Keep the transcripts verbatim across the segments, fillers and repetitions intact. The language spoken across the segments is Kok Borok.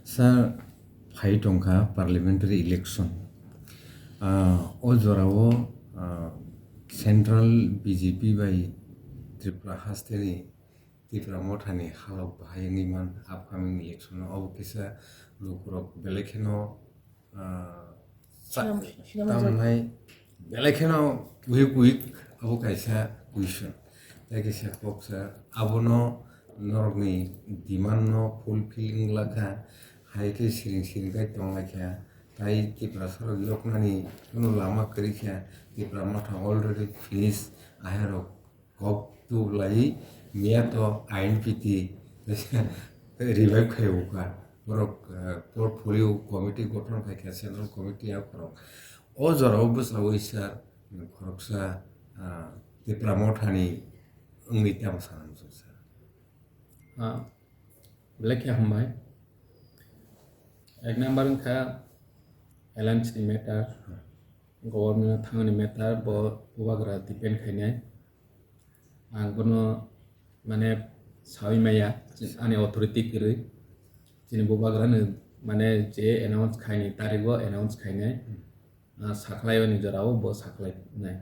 Sir, phai tongkha parliamentary election. Ah, o jorao, ah, central B J P bai Tripura hasteni Tipra Mothani halok bahai wngwi man upcoming election o. Obo kisa lukurok belai kheno, ah, sa-, Sinam-, sinamjak. Tamnai belai kheno weak weak, abo kaisa question. Tei kaisa kok sir, abono norokni demand no fulfill wngla kha, hai khe siring siring khe tong lai kha. Tai Tiprasa rok yoknani kunu lama kwrwi kha, Tipra Motha already finish, aherok kok tu lai miya to I N P T revive khai o kha. Borok, eh, portfolio committee gothon khai kha, central committee akorok. O jorao bwsao sir, khoroksa, ah, Tipra Mothani wngwi tamo sana muchung sir. Ah, belai khe hambai. Ek number wngkha alliance ni matter, government o thangni matter, bo bubagra depend khainai. Ang bono mane sawi maya, ani authority kwrwi. Chini bubagra no mane je announce khaini tarigo announce khainai. Ah, sakhlai oni jorao bo sakhlai nai.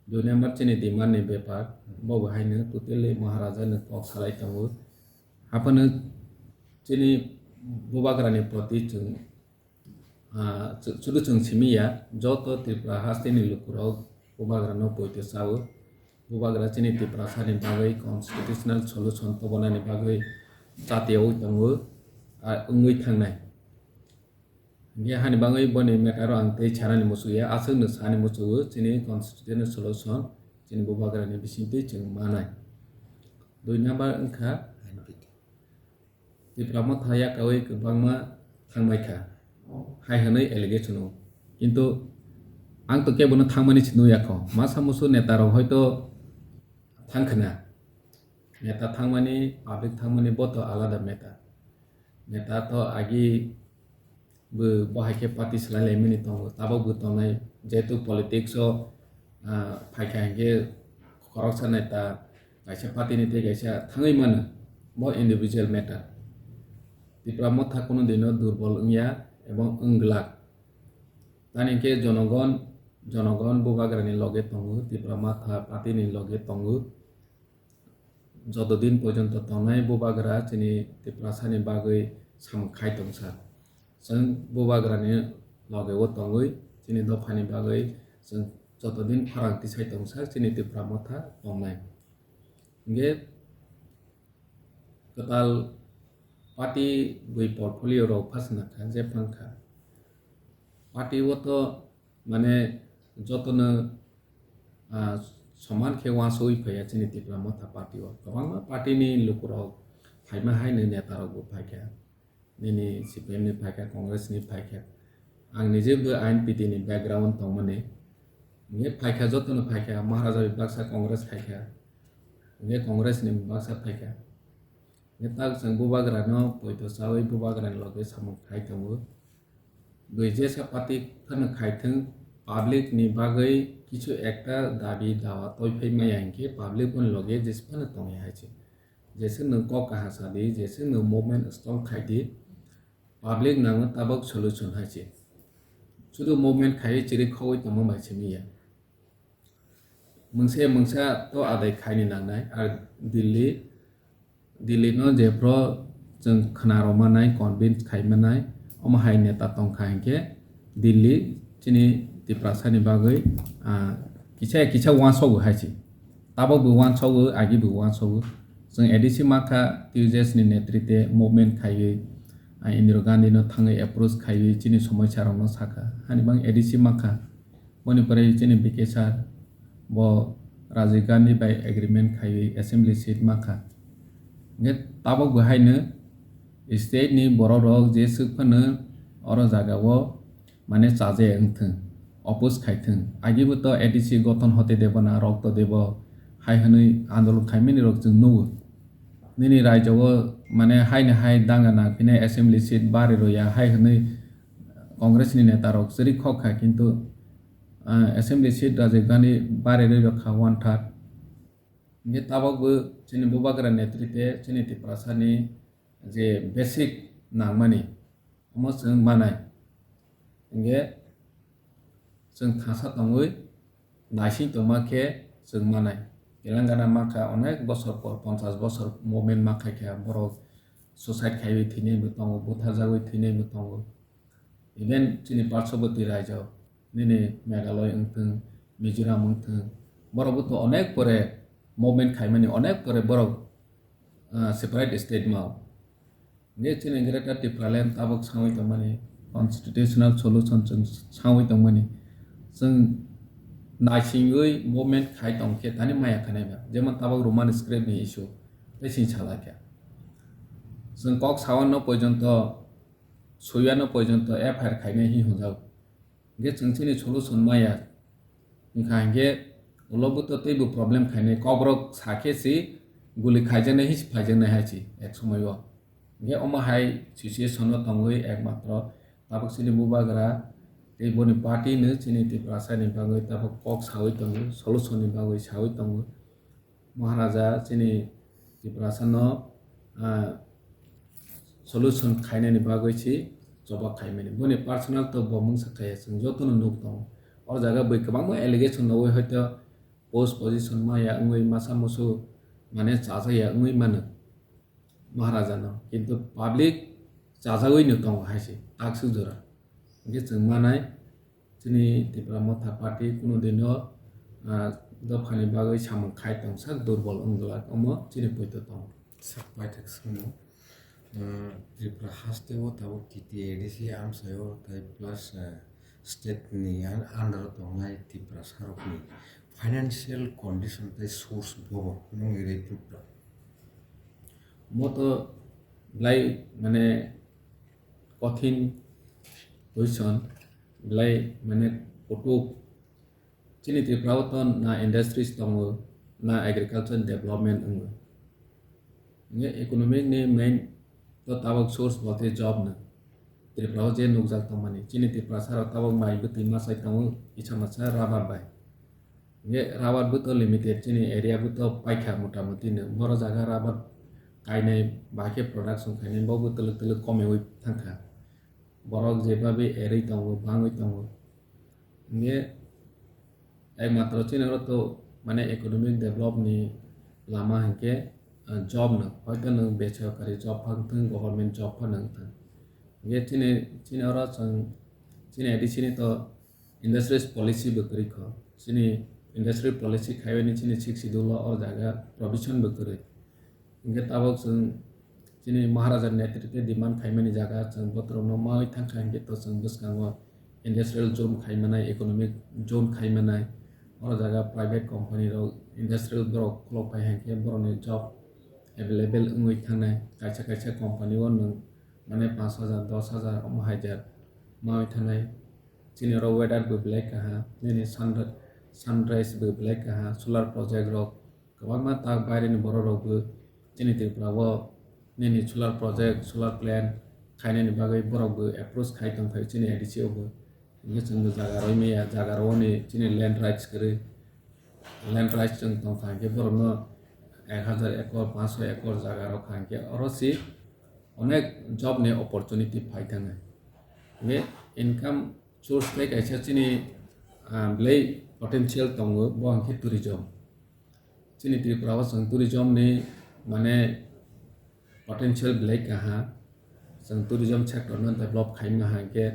Dui number chini demand ni bepar, bo bo haino totally Maharaja ni kok salai tongo. Haphano chini bubagra ni proti chwng, ah, chu-, chudu chwng simi ya, joto Tripura hasteni lukurok bubagra no poito sao. Bubagra chini Tiprasa ni bagwi constitutional solution tobonani bagwi chatiyaui tongo, ah, wngwi thangnai. Hingke hani bagwi boni matter o ang tei sanani muchung ya, aswkno sani muchungo chini constitutional solution chini bubagrani bisingtwi chwng manai. Dui number wngkha Tipra Motha yakaui kwbangma thangbaikha hai hwnwi allegation o. Kintu ang to kebono thangmani se nukya kho. Masa musu neta rok hoito thangkhwna. Neta thangmani, public thangmani bo to alada matter. Neta to agi bo, bo hai khe party swlai laimani tongo, tabok bo tongnai, jehetu politics o, ah, phaikha hinkhe khoroksa neta kaisa party ni tei kaisa thangwi mano, bo individual matter. Tipra Motha kunu dino durbol wngya ebong wng glak. Tani hinkhe jonogon, jonogon bubagrani loge tongo, Tipra Motha party ni loge tongo. Joto din porjonto tongnai bubagra chini Tiprasani bagwi samung khai tongsa. Chwng bubagrani loge o tongwi chini dophani bagwi chwng joto din pharang tisai tongsa chini Tipra Motha tongnai. Hinkhe kwtal party bui portfolio rok phasna kha, je phang kha. Party o to mane jotono, ah, soman khe uansugwi phaiya chini Tipra Motha party o. Kwbangma party ni lukurok phaima haino neta rok bo phaikha. Nini C P M ni phaikha, Congress ni phaikha. Ang nije bo I N P T ni background tongmani. Nge phaikha jotono phaikha, Maharaja bai baksa Congress phaikha. Nge Congress ni baksa phaikha. Nge tak chwng bubagra no poito chawi bubagra ni loge samung khai tongo. Bui jesa party phano khai thung, public ni bagwi kichu ekta dabi dawa toi phai maya hinkhe public boni loge jesa phano tongya hai se. Jesa nwng kok kaham sa di, jesa nwng movement strong khai di, public nango tabok solution hai se. Sudu movement khai chiri khogwi tongma bai simi ya. Mungsa mungsa to adai khaini nangnai, ar Delhi, Delhi no jephru chwng khna rwmanai, convince khaimanai, omo hai neta tongkha hinkhe Delhi chini Tiprasani bagwi, ah, kisa kisa uansogo hai se. Tabok bo uansogo, agi bo uansogo. Chwng A D C makha, T U J S ni netrite movement khaiwi, ah, Indira Gandhi no thangwi approach khaiwi chini somosya rokno sakha. Hani bang A D C makha. Boni pore chini B K sir bo Rajiv Gandhi bai agreement khaiwi assembly seat mankha. Hingkhe tabok bo haino state ni borok rok jeswk phano oro jaga o mane chaje wngthung, oppose khaithung. Agibo to A D C gothon hote debo na rokto debo hai hwnwi andolon khaimani rok chwng nugo. Nini raijo o mane haino hai danga nangphine assembly seat bari rwya hai hwnwi Congress ni neta rok chwrwi khok kha, kintu, ah, assembly seat Rajiv Gandhi bari rwi rok kha one third. Hingkhe tabok bo chini bubagra netrite chini Tiprasa ni je basic nangmani, omo chwng manai. Hingke chwng thangsa tongwi naising tongma khe chwng manai. Telangana makha onek bosor por, ponchas bosor movement makha khe borok suicide khaiwi thwinaibo tongo, butharjagwi thwinaibo tongo. Even chini parshoboti raijao, nini Meghalaya wngthwng, Mizoram wngthwng, borokbo to onek pore movement khaimani, onek pore borok, ah, separate state mao. Hingke chini Greater Tipraland tabuk sangwi tongmani, constitutional solution chwng sangwi tongmani, chwng naisingwi movement khai tongkhe tani maya khanai ba, jemon tabuk Roman script ni issue tei sini salakya. Chwng kok sawano porjonto, suyano porjonto F I R khainai hi hwnjak. Hingke chwng chini solution maya wngkha hingke ulo buto teibo problem khainai, kokrok sakhe si guli khaijaknai hi si phaijaknai hai si ek somoi o. Hingke omo hai situation o tongwi ekmatro tabuk chini bubagra tei boni party no chini Tiprasa ni bagwi tabuk kok sawi tongo, solution ni bagwi sawi tongo. Maharaja chini Tiprasa no, ah, solution khainani bagwi si choba khaimani. Boni personal to bo mungsa khaiya, chwng jotono nuk tongo. O jaga bwi kwbangma allegation rogwi hoito post position maya wngwi masa musu mane chajakya wngwi mano Maharaja no. Kintu public chajagwi no tongo hai se, takswk jora. Hingke chwng manai, chini Tipra Motha Party kuno dino, ah, dophani bagwi samung khai tong sak durbol wng glak, omo chini poito tongo. Sak paithak swngmung, ah, Tripura haste o tabuk T T A D C amsai o tai plus, ah, state ni an-, under o tongnai Tiprasa rok ni financial condition tai source bobo nung iri Tripura. Moto belai mane kothin question, belai mane kutuk. Chini Tripura o to na industries tongo, na agriculture development wngo. Hingke economic ni main to tabuk source bo tei job no. Tripura o je nukjak tongmani, chini Tiprasa rok tabuk mai bwtwi masai tongo, kisa masa rubber bai. Hingke rubber bo to limited, chini area bo to paikha mota moti no. Boro jaga rubber kainai, bahai khe production khainai, bo bo twlwk twlwk komiwi thangkha. Borok je babi erwi tongo, bangwi tongo. Hingke ekmatro chini oro to mane economic develop ni lama hingke, ah, job no. Hoito nwng besarkari job phano thung, government job phano wng thung. Hingke chini, chini oro chwng, chini A D C ni to industries policy bo kwrwi kho. Chini industry policy khaiwi ni chini sixth schedule o o jaga provision bo kwrwi. Hingke tabuk chwng chini Maharaja netritwe demand khaimani jaga chwng botorokno mawi thangkha hingke to chwng bwskango industrial zone khaimanai, economic zone khaimanai. O jaga private company rok industrial borok khulok phai hingke borokni job available wngwi thangnai. Kaisa kaisa company o nwng mane panch hajar, dos hajar omo hajar mawi thangnai. Chini oro weather bo belai kaha, nini sunri-, sunrise bo belai kaha, solar project rok kwbangma tak baireni borok rok bo chini Tripura o nini solar project, solar plant khainani bagwi borok bo approach khai tongphai chini A D C o bo. Hingke chwng bo jaga roi maya, jaga roni chini land rights kwrwi, land rights chwng tongkha hingke borokno ek hajar ekor, panchsho ekor jaga rok kha hingke oro si onek job ni opportunity phai thangwi. Hingke income source tei kaisa chini, ah, belai potential tongo, bo hingke tourism. Chini Tripura o chwng tourism ni mane potential belai kaha. Chwng tourism sector no develop khaima hai khe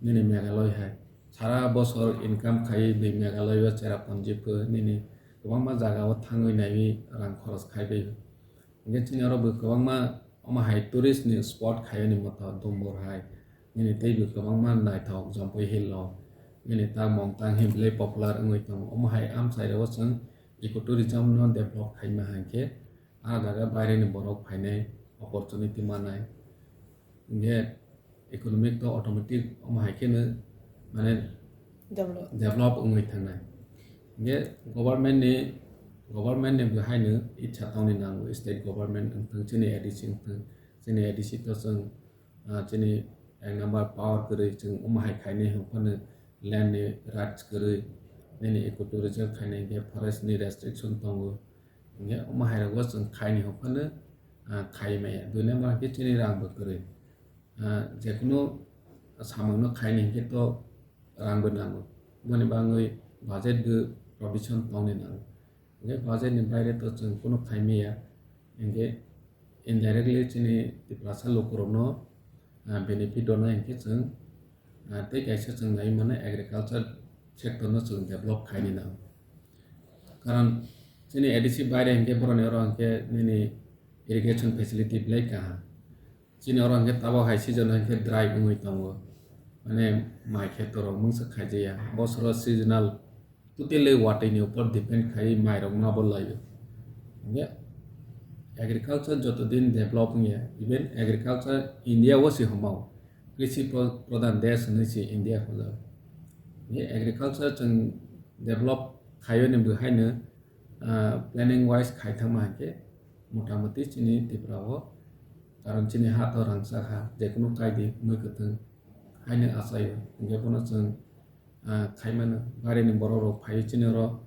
nini Meghalaya hai sara bosor income khai di Meghalaya o Cherrapunji pho nini kwbangma jaga o thangwi naiwi rang khoros khai bai. Hingke chini oro bo kwbangma omo hai tourist ni spot khai ni motha Dumbur hai. Nini tei bo kwbangma naithok Jampui Hill o. Nini ta mongtang hi belai popular wngwi tongo. Omo hai amchai rok o chwng ecotourism no develop khaima hai khe ah jaga baire ni borok phainai opportunity manai. Hingke economic to automatic omo hai kheno mane Develop. Develop wngwi thangnai. Hingke government ni, government ni bo haino itsa tongni nango, state government wngthang, chini A D C wngthang, chini A D C to chwng, ah, chini ek number power kwrwi chwng omo hai khainai hwnphano land ni rights kwrwi, nini ecotourism khainai hingke forest ni restriction tongo. Hingke omo hai rogo chwng khaini hwnphano, ah, khai maya. Dui number hingke chini rang bo kwrwi. Ah, jekunu samungno khaini hinkhe to rangbo nango. Boni bagwi budget bo provision tongni nango. Hinkhe budget ni baire to chwng kunu khaimaya. Hinkhe indirectly chini Tiprasa lukurokno, ah, benefit rwnai hinkhe chwng, ah, tei kaisa chwng nai mano agriculture sector no chwng develop khaini nango. Karon chini A D C baire hinkhe boroni oro hinkhe nini irrigation facility belai kaham. Chini oro hinkhe tabok hai season hinkhe dry wngwi tongo. Mane mai kheto rok mungsa khaijaya. Bosoro seasonal totally watwi ni upor depend khai mai rok ma bo laio. Hinkhe agriculture joto din develop wngya, even agriculture India o se homa o. Krishi pro-, pradhan desh hinwi se India hojago. Hinkhe agriculture chwng develop khaio ni bo haino, ah, planning wise khai thangma hinkhe motamoti chini Tripura o, karon chini ha to rangchak ha, jekunu kaidi mui kwthwng haino achaio, hinkhe bono chwng, ah, khaimano. Baire ni borok rok phaio chini oro,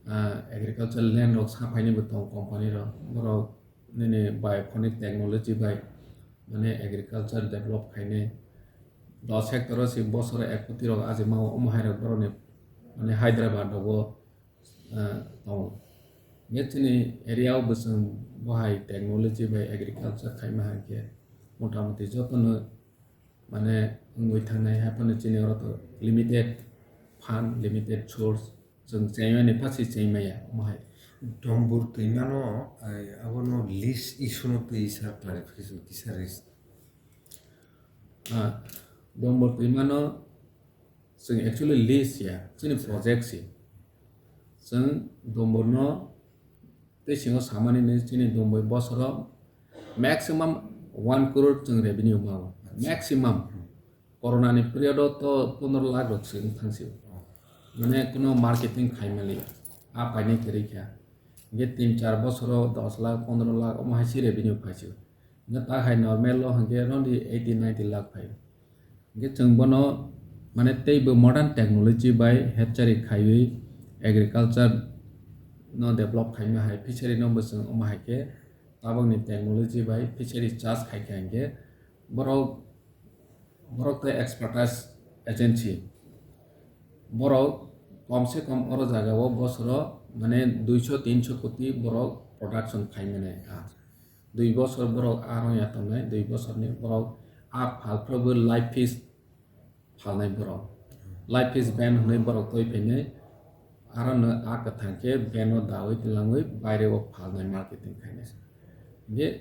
ah, agriculture land rok saphaini bo tongo company rok, borok nini biophonic technology bai mane agriculture develop khainai. Dos hectare o se bosoro ek koti rok ajima o, omo hai rok borokni mane Hyderabad rogo, ah, tongo. Hinkhe chini area o bo chwng bo hai technology bai agriculture khaima hai khe motamoti jotono mane wngwi thangnai, hai phano chini oro to limited fund, limited source, chwng chaimani pha se chaimaya omo hai. Dombor twimano, ai, abono lease issue no twi sa clarification kisa ris. Ah, Dombor twimano chwng actually lease ya, chini project se. Chwng Domborno tei singo samani ni chini Dombor bosoro maximum one crore chwng revenue mao. Maximum. Corona ni period o to pondro lakh rok se wng thang sio. Mane kuno marketing khai mali. A painai kwrwi kha. Hinkhe tin char bosoro dos lakh, pondro lakh omo hai se revenue phai sio. Hinkhe ta hai normal o hinkhe roughly eighty ninety lakh phai. Hinkhe chwng bono mane teibo modern technology bai hatchery khaiwi agriculture no develop khaima hai, fishery no bo chwng omo hai khe tabokni technology bai fishery charge khai kha hinkhe borok, borok tei expertise agency borok kom se kom oro jaga o bosoro mane duiso tinso koti borok production khai mani. Ah, dui bosor borok aro ya tongnai, dui bosorni borok a phalphrobo live fish phalnai borok. Live fish ban hwnwi borok twi phainai, aro no a kwthang khe ban o dawi twlangwi baire o phalnai marketing khainai. Hinkhe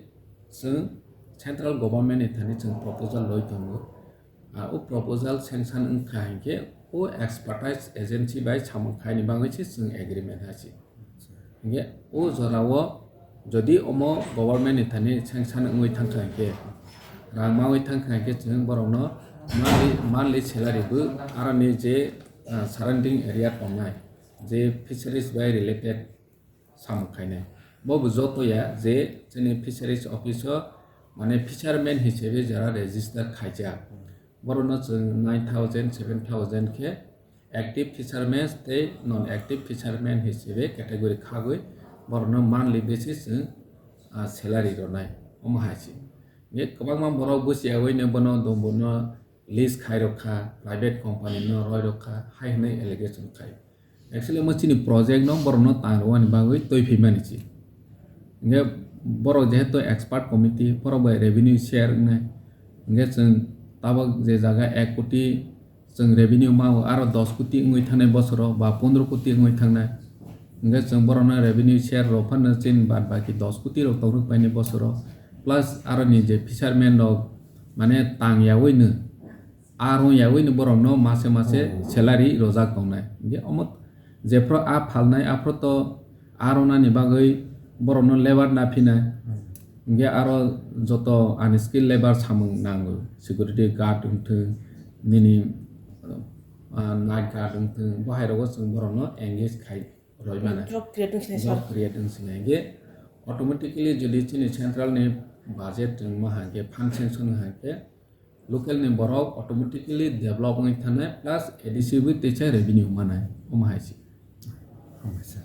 chwng central government ni thani chwng proposal loi tongo. Ah, o proposal sanction wngkha hinkhe o expertise agency bai samung khaini bagwi se chwng agreement ha se. Hinkhe o jorao jodi omo government ni thani sanction wngwi thangkha hinkhe, rang mawi thangkha hinkhe chwng borokno monthly, monthly salary bo aroni je, ah, surrounding area tongnai je fisheries bai related samung khainai. Bo bo joto ya je chini fisheries office o mane fisherman hisabe jara register khaijak. Borokno chwng nine thousand, seven thousand khe active fisherman tei non active fisherman hisabe category khagwi borokno monthly basis chwng, ah, salary rwnai. Omo hai se. Hinkhe kwbangma borok busiyawi no bono Domborno lease khai rok kha, private company no roi rok kha, hai hwnwi allegation khai. Actually, omo chini project no borok no tang rwani bagwi twi phaimani se. Hinkhe borok jehetu expert committee, borok bai revenue share wngnai. Hinkhe chwng tabok je jaga ek koti chwng revenue mao, aro dos koti wngwi thangnai bosoro ba pondro koti wngwi thangnai. Hinkhe chwng borokno revenue share rok phano chini bad baki dos koti rok tongrwk painai bosoro. Plus aroni je fisherman rok mane tang yawi no, a rung yawi no borok no mase mase salary rojak tongnai. Hinkhe omo jephru a phalnai aphru to a rwnani bagwi borok no labour na phinai. Hinkhe aro joto unskilled labour samung nango, security guard wngthung, nini, ah, night guard wngthung, bo hai rogo chwng borok no engage khai roi mano. Job create wngsinai sir. Job create wngsinai hinkhe automatically jodi chini central ni budget wngma hai khe, fund sanction hai khe, local ni borok automatically develop wngwi thangnai plus A D C bo teisa revenue manai, omo hai se. Hambai sir.